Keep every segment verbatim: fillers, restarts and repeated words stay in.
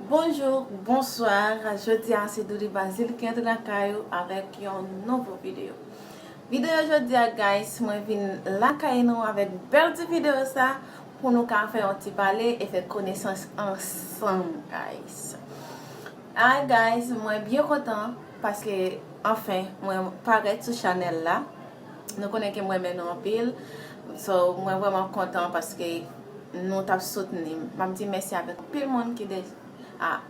Bonjou, bonswa. Jodi a se Douli Bazil ki antre nan kay ou avèk yon nouvo videyo. Videyo jodi a, guys, mwen vin lakay nou avèk bèl ti videyo sa pou nou ka fè yon ti pale e fè konesans ansanm, guys. Ah, guys, mwen byen kontan paske, anfen, mwen parèt sou chanèl la. Nou konnen ke mwen renmen nou anpil. So, mwen vrèman kontan paske nou t ap soutni m. M ap di mèsi avèk anpil moun ki deja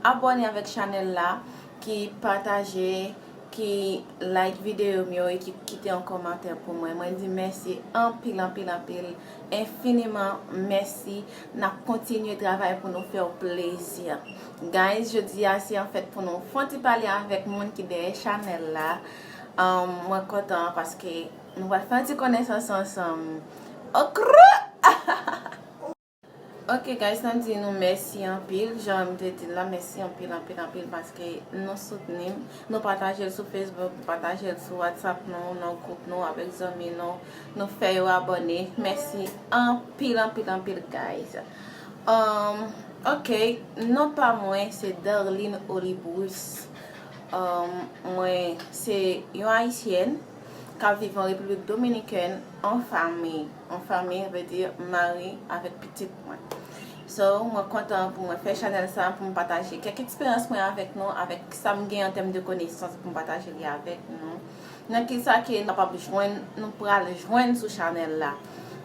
abòne avèk chanèl la, ki pataje, ki like videyo m yo e ki kite yon kòmantè pou mwen. Mwen di mèsi anpil, anpil, anpil, enfiniman mèsi. N ap kontinye travay pou nou fè w plezi. Guys, jodi a se yon fèt pou nou fè yon ti pale avèk moun ki dèyè chanèl la. Um, mwen kontan paske nou pral fè yon ti konesans ansanm. Okra! Ok, guys, n ap di nou mèsi anpil. Jan m te di l la, mèsi anpil, anpil, anpil, paske nou soutni m. Nou pataje l sou Facebook, nou pataje l sou WhatsApp nou, nan gwoup nou, avèk zanmi nou. Nou fè yo abòne. Mèsi anpil, anpil, anpil, guys. Um, ok, non pa mwen, se Darline Olibus. Um, mwen, se yon ayisyèn k ap viv an Repiblik Dominikèn an fanmi. An fanmi, vle di mari avèk pitit mwen. So, mwen kontan pou mwen fè chanèl sa, pou m pataje kèk eksperyans mwen avèk nou, avèk sa m gen an tèm de konesans pou m pataje li avèk nou. Nan ki sa ke nou kapab jwenn, nou pral jwenn sou chanèl la.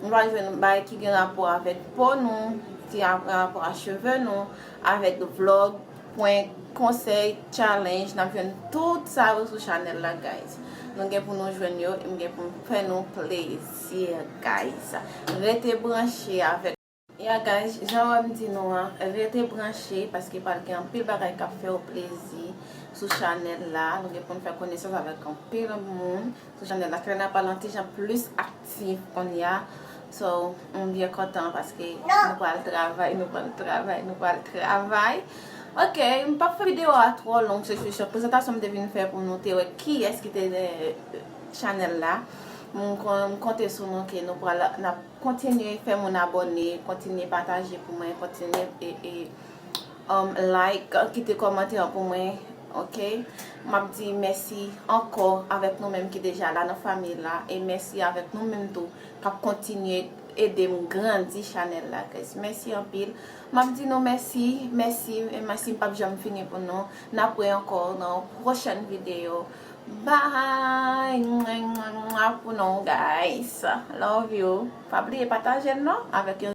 Nou pral jwenn bagay ki gen rapò avèk po nou, ki gen rapò a cheve nou, avèk vlog, prank, konsèy, challenge, n ap jwenn tout sa yo sou chanèl la, guys. Nou gen pou nou jwenn yo, e m gen pou m fè nou plezi, guys. Rete branche avèk. Ya, guys, jan w wè m di nou an, rete branche, paske pral gen anpil bagay k ap fè w plezi sou chanèl la. Nou gen pou n fè konesans avèk anpil moun sou chanèl la. Chanèl la pral yon ti jan plis aktif kounye a. So, m byen kontan paske nou pral travay, nou pral travay, nou pral travay. Ok, m p ap fè videyo a twò long, se jis yon prezantasyon m te vin fè pou nou te wè kiyès ki te dèyè chanèl la. M kon-, m konte sou nou ke nou pral, n ap kontinye fè moun abòne, kontinye pataje pou mwen, kontinye e, e, um, like, kite kòmantè pou mwen, ok? M ap di mèsi ankò avèk nou menm ki deja la nan fanmi la, e mèsi avèk nou menm tou k ap kontinye ede m grandi chanèl la, guys. Mèsi anpil. M ap di nou mèsi, mèsi, e mèsi m p ap janm fini pou nou. N ap wè ankò nan yon pwochèn videyo. Bye! Mwa, mwa, mwa pou nou, guys. Love you. Pa bliye pataje l non avèk yon